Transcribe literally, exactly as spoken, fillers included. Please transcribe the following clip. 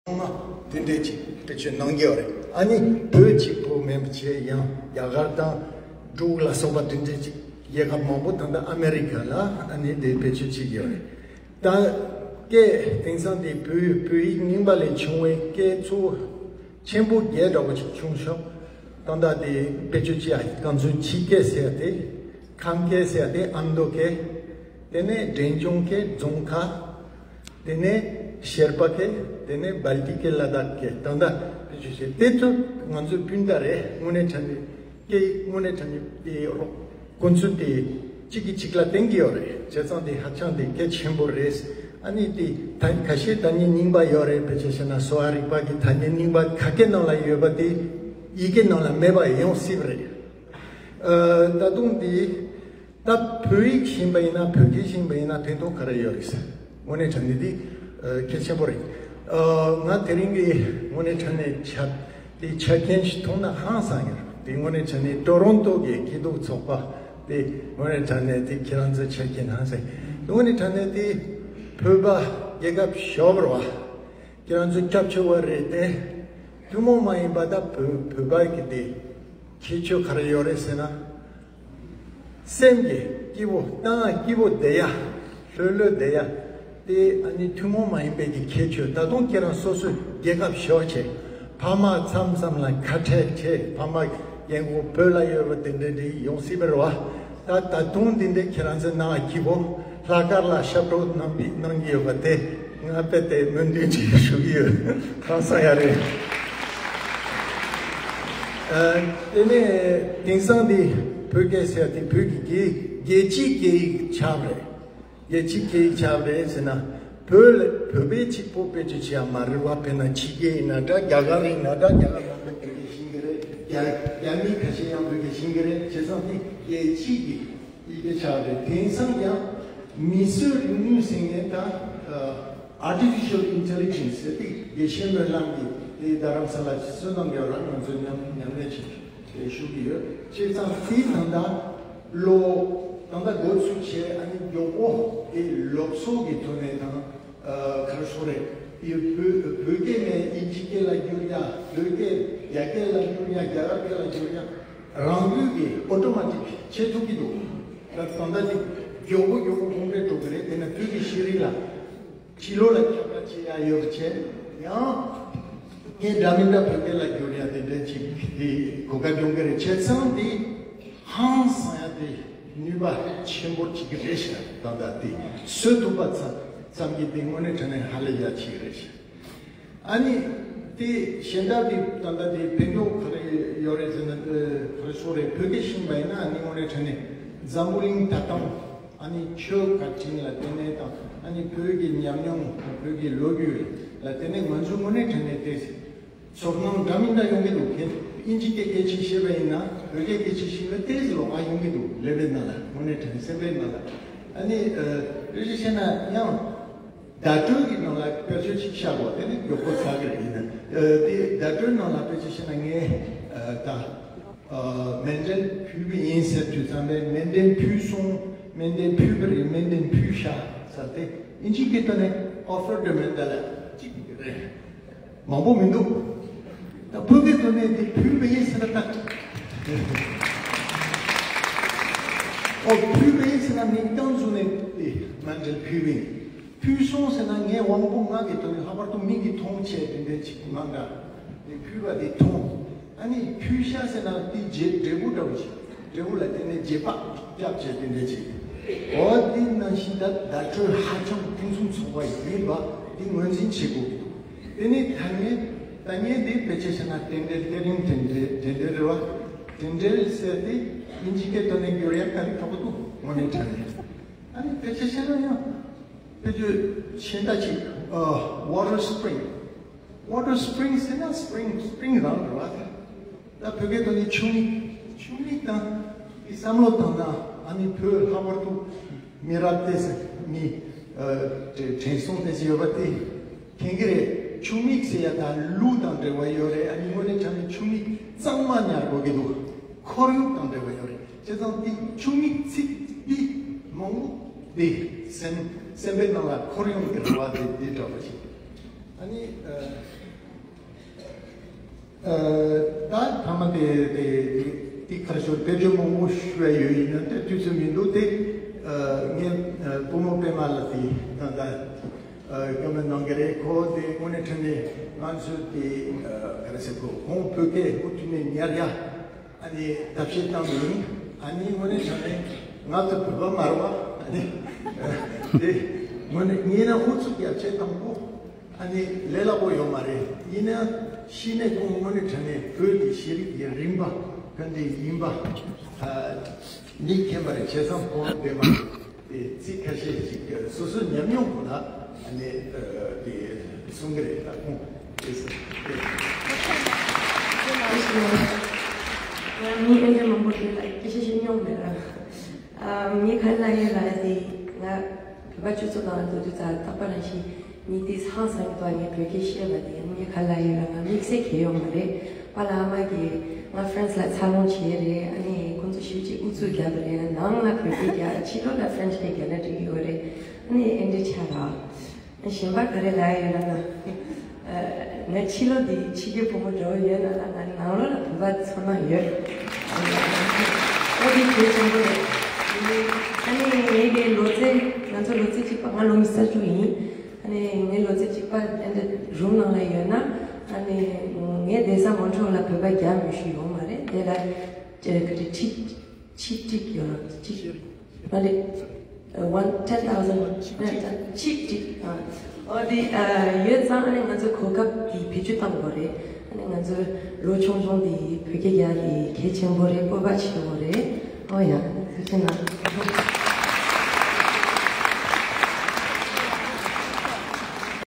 ཚང་མ་དེ་འདྲས་ཅིག་བེད་སྤྱོད་གནང་གི་ཡོད་རེད། ཨ་ནི་བོད་གཅིག་པོ་མིན་པ་བྱས་ཡང་རྒྱ་གར་དང་འབྲུག་ལ་སོགས་པ་དེ་འདྲས་ཅིག་རྒྱལ་ཁབ་མང་པོ། ད་ལྟ་ཨ་མེ་རི་ཁ་ལ་ཨ་ནི་དེ་བེད་སྤྱོད་བྱེད་ཀྱི་ཡོད་རེད། ད་སྐད་དེང་སང་དེ་བོད་བོད་ཡིག་རྙིང་པ་ལས་བྱུང་བའི་སྐད་གཙོ་བོ་ཆེན་པོ་བརྒྱད་འདྲ་བོ་ཅིག་བྱུང་ཤག་ད་ལྟ་དེ་བེད་སྤྱོད་བྱེད་ཡ་གང་ཚོད། ཕྱི་སྐད་ཟེར་ཡ་དེ། ཁམས་སྐད་ཟེར་ཡ་དེ། ཨ་མདོ་སྐད། དེ་ནས་འབྲས་ལྗོངས་སྐད། རྫོང་ཁ། དེ་ནས་བཤད་པ་སྐད། དེ་ནས་སྦལ་ཏིག་སྐད། ལ་དྭགས་སྐད། ད་ལྟ་བེད་སྤྱོད་བྱེད། དེ་ཚོ་ང་ཚོའི་སྤུན་ཟླ་རེད། དངོས་གནས་དྲང་གནས་སྐད་ཡིག་དངོས་གནས་དྲང་གནས་དེ་རོགས་ཀུན་སྤྱོད་དེ་གཅིག་གིས་གཅིག་ལ་བརྟེན་གྱི་ཡོད་རེད། བྱས་ཙང་དེ་ཧ་ཅང་དེ་གལ་ཆེན་པོ་རེད། ཨ་ནི་དེ་ད་ཁ་ཤས་ཐ་སྙད་རྙིང་པ་ཡོད་རེད། དཔེ་ཆ་བཞག་ན་གསོ་བ་རིག་པ་གི་ཐ་སྙད་རྙིང་པ་ཁ་སྐད་ནང་ལ་ཡོད་པ་དེ་ཡི་གེ་ནང་ལ་མེད་པ་ཡོང་སྲིད་པ་རེད། ཨ། ད་དུང་དེ་ད་བོད་ཡིག་ཤེས་པ་ཡིན་ན། བོད་སྐད་ཤེས་པ་ཡིན་ན་ཕན་ཐོགས་ག་རེ་ཡོད་རེད་ཟེར། དངོས་གནས་དྲང་གནས་དེ་ཨ་གལ་ཆེན་པོ་རེད། ཨ། ང་དེ་རིང་གི་དངོས་གནས་དྲང་གནས་ཆ་དེ་ཆ་རྐྱེན་ཞིག་མཐོང་ན་ཧང་སང་ཡོད། དེ་དངོས་གནས་དྲང་གནས་ཊོ་རོན་ཊོ་གི་སྐྱིད་སྡུག་ཚོགས་པ་དེ་དངོས་གནས་དྲང་གནས་དེ་ཁྱེད་རང་ཚོའི་ཆ་རྐྱེན་ཧང་སང་། དངོས་གནས་དྲང་གནས་དེ་བོད་པ་རྒྱལ་ཁབ་ཞོག་པ་རེད་བ། ཁྱེད་རང་ཚོ་སྐྱབས་བཅོལ་བ་རེད་དེ། ཐུན་མོང་མ་ཡིན་པ་ད་བོད་བོད་པ་གི་དེ་ཁྱད་ཆོས་ག་རེ་ཡོད་རེད་ཟེར་ན། སེམས་ཀྱི་སྐྱིད་པོ། གཏན་ལ་སྐྱིད་པོ་བསྡད་ཡ། ལྷོད་ལྷོད་བསྡད་ཡ། དེ་ཨ་ནི་ཐུན་མོང་མ་ཡིན་པའི་གི་ཁྱད་ཆོས། ད་དུང་ཁྱེད་རང་སོ་སོའི་རྒྱལ་ཁབ་ཞོག་བྱས། ཕ་མ་མཚམས་མཚམས་ལ་ཁ་བྲལ་བྱས། ཕ་མ་རྒན་གོག་བོད་ལ་ཡོད་པ་དེ་འདྲ་འདྲ་ཡོང་སྲིད་པ་རེད་བ། ད་ད་དུང་འདི་འདྲའི་ཁྱེད་རང་ཚོའི་ནང་སྐྱིད་པོ་ལྷག་དཀར་ལ་ཞབས་བྲོ་གནང་པའི་གནང་གི་ཡོད་པ་དེ་ང་དཔེ་དེ་སྨོན་འདུན་ཅིག་ཞུ་གི་ཡོད། ཧང་སང་ཡ་རེད། ཨ། དེ་ནས་དེང་སང་འདི་བོད་སྐད་ཟེར་ཡ་དེ་བོད་ཀྱི་རྒྱལ་རྒྱལ་སྤྱིའི་སྐད་ཡིག་ཆགས་པ་རེད། རྒྱལ་སྤྱིའི་སྐད་ཡིག་ཆགས་པ་རེད་ཟེར་ན། བོད་ལ་བོད་པའི་གཅིག་པོ་བེད་སྤྱོད་བྱེད་ཡ་མ་རེད་བ། དཔེར་ན་ཕྱི་རྒྱལ་ཡིན་ན་འདྲ། རྒྱ་གར་ཡིན་ན་འདྲ། རྒྱ་གར་ནང་ལ་བོད་སྐད་ཤེས་ཀྱི་རེད། རྒྱ་རྒྱ་མི་ཁ་ཤས་ཡང་བོད་སྐད་ཤེས་ཀྱི་རེད། བྱས་ཙང་དེ་རྒྱལ་སྤྱིའི་གི་ཡི་གེ་ཆགས་རེད། དེང་སང་ཡང་མིས་བཟོས་རིག་ནུས་ཟེར་མཁན་ད་ཨ་Artificial Intelligence ཟེར་དེ་དགེ་བཤེས་སྨོན་ལམ་གྱིས་དེ་རྡ་རམ་ས་ལ་བསོད་ནམས་ཡོད་ར། ང་ཚོ་མཉམ་མཉམ་ལས་བྱེད་དེ་ཞུ་གི་ཡོད། བྱས་ཙང་དེ་ད་ལྟ་ལོ་ད་ལྟ་འགོ་ཚུགས་བྱས། ཨ་ནི་མགྱོགས་པོ་དེ་ལུགས་སྲོལ་གྱི་ཐོག་ནས་དང་། ཨ། ག་རེ་ཟེར་དགོས་རེད། ཡ། བོད་བོད་སྐད་ནས་དབྱིན་ཇི་སྐད་ལ་བསྒྱུར་ཡ། བོད་སྐད་རྒྱ་སྐད་ལ་བསྒྱུར་ཡ། རྒྱ་གར་སྐད་ལ་བསྒྱུར་ཡ། རང་འགུལ་གྱིས་ཨོ་ཊོ་མ་ཊིག་བྱེད་ཐུབ་ཀྱི་འདུག་ད་ད་ལྟ་དེ་མགྱོགས་པོ་མགྱོགས་པོ་གོང་འཕེལ་འགྲོ་གི་རེད། དེ་ནས་བོད་ཀྱི་ཤེས་རིག་ལ་ཕྱི་ལོགས་ལ་ཁྱབ་བསྒྲགས་བྱེད་ཡ་ཡོད་པ་བྱས། ཡང་ངས་འདྲ་མི་འདྲ་བོད་སྐད་ལ་བསྒྱུར་ཡ་དེ་འདྲ་ཅིག་དེ་གོ་སྐབས་ཡོང་གི་རེད། བྱས་ཙང་དེ་ཧང་སང་ཡ་དེ་ནུས་པ་ཆེན་པོ་ཅིག་རེད་ཤག་ད་ལྟ་དེ་བཟོ་ཐུབ་པ་ཙམ་ཙམ་གྱིས་དེ་དངོས་གནས་དྲང་གནས་ཧ་ལས་ཡ་ཅིག་རེད་ཤག་ཨ་ནི་དེ་གཞན་དག་དེ་ད་ལྟ་དེ་ཕན་ཐོགས་ག་རེ་ཡོད་རེད་ཟེར་ན། ཨ། ག་རེ་ཟེར་དགོས་རེད། བོད་སྐད་ཤེས་པ་ཡིན་ན་ཨ་ནི་དངོས་གནས་དྲང་གནས་འཛམ་བུ་གླིང་ད་ལྟ་ཨ་ནི་ཆོས་བཀའ་དྲིན་ལ་བརྟེན་ནས་དང་། ཨ་ནི་བོད་ཀྱི་ཉམས་མྱོང་། བོད་ཀྱི་ལོ་རྒྱུས་ལ་བརྟེན་ནས་ང་ཚོ་དངོས་གནས་དྲང་གནས་དེ་ཚོར་སྣང་འདྲ་མི་འདྲ་ཡོང་གི་འདུག་ཁྱེད་དབྱིན་ཇི་སྐད་སྐད་ཆ་བཤད་པ་ཡིན་ན། བོད་སྐད་སྐད་ཆ་བཤད་པ་དེ་ཚོར་ལོགས་ཀ་ཡོང་གི་འདུག་ལེ་བའི་ནང་ལ། དངོས་གནས་དྲང་གནས་སེམས་པའི་ནང་ལ། ཨ་ནི་ཨ་དཔེ་ཆ་བཤད་ན་ཡང་བརྡ་སྤྲོད་ཀྱི་ནང་ལ་དཔེ་ཆ་ཅིག་བཞག་གོ། དེ་ནི་མགྱོགས་པོ་ཚར་གི་རེད། ཡིན་ན་ཨ་དེ་བརྡ་སྤྲོད་ནང་ལ་དཔེ་ཆ་བཤད་ན། ངས་ཨ་ད་ཨ་མཎྜལ་ཕུལ་བ་ཡིན་ཟེར་དུས་ཙམ་པས། མཎྜལ་ཕུལ་སོང་། མཎྜལ་ཕུལ་བ་རེད། མཎྜལ་ཕུལ་ཤག་ཟེར་ཏེ། དབྱིན་ཇིའི་སྐད་ཐོག་ནས་offer the mandala ཅིག་རེད། མང་པོ་མི་འདུག་ད་བོད་སྐད་ཐོག་ནས་འདི་ཕུལ་བ་ཡིན་ཟེར་ན་ད། ཨོ། ཕུལ་བ་ཡིན་ཟེར་ན་མིང་བཏགས་བཟོས་ནས་དེ་མཎྜལ་ཕུལ་བ་ཡིན། ཕུལ་སོང་ཟེར་ན་ངས་དབང་པོ་ལྔ་གི་ཐོག་ནས་ལྷག་པར་དུ་མིག་གིས་མཐོང་བྱས་དེ་འདྲ་ཅིག་མ་འདྲ། དེ་ཕུལ་བ་དེ་མཐོང་། ཨ་ནི་ཕུལ་ཤག་ཟེར་ན་དེ་རྗེས་འབྲས་བུ་འདྲ་བོ་ཞིག་འབྲས་བུ་ལ་དེ་ནས་རྗེས་དཔག་རྒྱབ་བྱས་དེ་འདྲ་ཅིག་ཨོ། དེ་ནང་བཞིན་ད་བརྡ་སྤྲོད་ཧ་ཅང་ཕུན་སུམ་ཚོགས་པ་ཡིན་པ་དེ་ངོས་འཛིན་བྱེད་དགོས་ཀྱི་འདུག་དེ་ནས་ཐ་སྙད། ཐ་སྙད་དེ་དཔེ་ཆ་བཤད་ན་རྟེན་འབྲེལ། རྟེན་རིང་རྟེན་འབྲེལ། རྟེན་འབྲེལ་རེད་བ། རྟེན་འབྲེལ་ཟེར་དེ་དབྱིན་ཇི་སྐད་ཐོག་ནས་བསྒྱུར་ཡ་དཀའ་ལས་ཁག་པོ་འདུག་དངོས་གནས་དྲང་གནས། ཨ་ནི་དཔེ་ཆ་བཤད་ན་ཡང་དཔེ་བརྗོད་ཆེན་ད་ཅིག་ཨ། water spring། Water spring ཟེར་ན་སྤྲིང་སྤྲིང་རང་རེད་བ། ད་བོད་སྐད་ཐོག་ནས་ཆུ་མིག་ཆུ་མིག་དང་དེ་བསམ་བློ་བཏང་ན། ཨ་ནི་བོད་ལྷག་པར་དུ་མི་རབས་ཏོག་ཙམ་མི་ཨ་དྲན་སོང་ཏོག་ཙམ་ཡོད་པ་དེ་མཁྱེན་གྱི་རེད། ཆུ་མིག་ཟེར་ཡ་དང་ཀླུ་དང་འབྲེལ་བ་ཡོད་རེད། ཨ་ནི་དངོས་གནས་དྲང་གནས་ཆུ་མིག་གཙང་མ་ཉར་དགོས་ཀྱི་འདུག་ཁོར་ཡུག་དང་འབྲེལ་བ་ཡོད་རེད། བྱས་ཙང་དེ་ཆུ་མིག་ཚིག་འདི་མང་པོ་དེ་སེམས་སེམས་པའི་ནང་ལ་འཁོར་ཡོང་གི་རེད་བ། དེ་དེ་འདྲ་བ་ཞིག་ཨ་ནི་ཨ་ཨ་ད་ཐ་མ་དེ་དེ་དེ་དེ་ཁར་ཤོར་དེ་ཆུ་མང་པོ་ཞུ་བ་ཡོད་ཡིན་ན་དེ་དུས་ཚོད་མི་འདུག་དེ་ཨ་ངས་ཨ་བུ་མོ་པད་མ་ལགས་དེ་ད་ལྟ་ཨ་བཀའ་མོལ་གནང་གི་རེད། ཁོ་དེ་དངོས་གནས་དྲང་གནས་ང་ཚོ་དེ་ཨ་ག་རེ་ཟེར་དགོས། ཁོང་བོད་སྐད་འུ་ཐུག་ནས་ཉར་ཡ། ཨ་ནི་ཐབས་ཤེས་བཏང་ཡིན། ཨ་ནི་དངོས་གནས་དྲང་གནས་ང་ཚོ་བོད་པ་མ་རེད་པ། ཨ་ནི་དེ་དངོས་གནས་ངས་ན་ཨུ་ཚུགས་རྒྱབ་ཆེད་དང་པོ། ཨ་ནི་ལས་སླ་པོ་ཡོད་མ་རེད། ཡིན་ན་གཞི་ནས་ཁོང་དངོས་གནས་དྲང་གནས་བོད་ཀྱི་ཤེས་རིག་གི་རིམ་པ་ག་འདྲ་ཡིན་པ་ཨ་ནི་མཁྱེན་པ་རེད། བྱས་ཙང་ཁོང་བདེ་མ་དེ་ཚིག་ཁ་ཤས་ཤིག་སོ་སོའི་ཉམས་མྱོང་ཁོ་ན་ཨ་ནི་ཨ་དེ་གསུང་གི་རེད། ད་ཁོང་དེ་སོ་ང་མི་ཨེ་འདྲ་མང་པོ་དེ་ལ་སྐད་ཆ་བཤད་མྱོང་མེད་ར། ཨ་ངས་ག་རེ་ལབ་ཡོད་ལབ་ཡ་དེ་ང་བོད་པ་སྤྱི་ཚོགས་ནང་ལ་འགྲོ་དུས་ཙང་རྟག་པར་རང་བཞིན་ཉིན་དེ་ཧང་སངས་ཀྱི་འདུག་ངས་བོད་སྐད་བཤད་པ་དེ་ངས་ག་རེ་ལབ་ཡོད་ལབ་ན་དམིགས་བསལ་གང་ཡང་ཡོད་མ་རེད། པཱ་ལགས་ཨ་མ་གིས་ང་ཧྥ་རན་སི་ལ་འཚར་ལོངས་བྱས་རེད། ཨ་ནི་ཁོང་ཚོ་ཞེ་པོ་ཅིག་ཨུ་ཚུགས་རྒྱབ་པ་རེད། ནང་ལ་བོད་སྐད་རྒྱག་ཕྱི་ལོགས་ལ་ཧྥ་རན་སི་སྐད་རྒྱག་ན་འགྲིག་གི་ཡོད་རེད། ཨ་ནི་ཨེ་འདྲ་ཆགས་ར། གཞན་པ་ག་རེ་ལབ་ཡོད་ལབ་ན། ཨ་ང་ཕྱི་ལོགས་འདི་ཕྱི་རྒྱལ་བུ་མོ་འདྲ་བོ་ཡོད་ན་ལ་ང་ནང་ལོགས་ལ་བོད་པ་ཚང་མ་ཡོད། ཨོ་དེ་གལ་ཆེན་པོ་རེད། ཨ་ནི་ངའི་གི་ལོ་ཚད་ང་ཚོ་ལོ་ཚད་གཅིག་པ། ང་ལོ་ཉི་ཤུ་རྩ་དྲུག་ཡིན། ཨ་ནི་ངའི་ལོ་ཚད་གཅིག་པ་ཨ་འདྲ་རུམ་ནང་ལ་ཡོད་ན། ཨ་ནི་ངའི་བསྡད་ས་མོན་ཊི་རི་ཨོལ་ལ་བོད་པ་བརྒྱ་མི་ཞིག་ཡོད་མ་རེད། དེ་ལ་ཅེ་ག་རེ་ཁྲི་ཆིག་ཁྲི་གཅིག་ཡོད་ན་གཅིག་མ་རེད། ཨ་one ten thousand ཁྲི་གཅིག་ཨ་ཨོ་དེ་ཨ་ཡོད་ཙང་ཨ་ནི་ང་ཚོ་གོ་སྐབས་དེ་བེད་སྤྱོད་གཏང་དགོས་རེད། ཨ་ནི་ང་ཚོ་ལོ་ཆུང་ཆུང་དེ་བོད་སྐད་རྒྱག་དེ་གལ་ཆེན་པོ་རེད། སྤོབས་པ་བྱེད་དགོས་རེད། ཨོ་ཡ་ཐུགས་རྗེ་གནང་།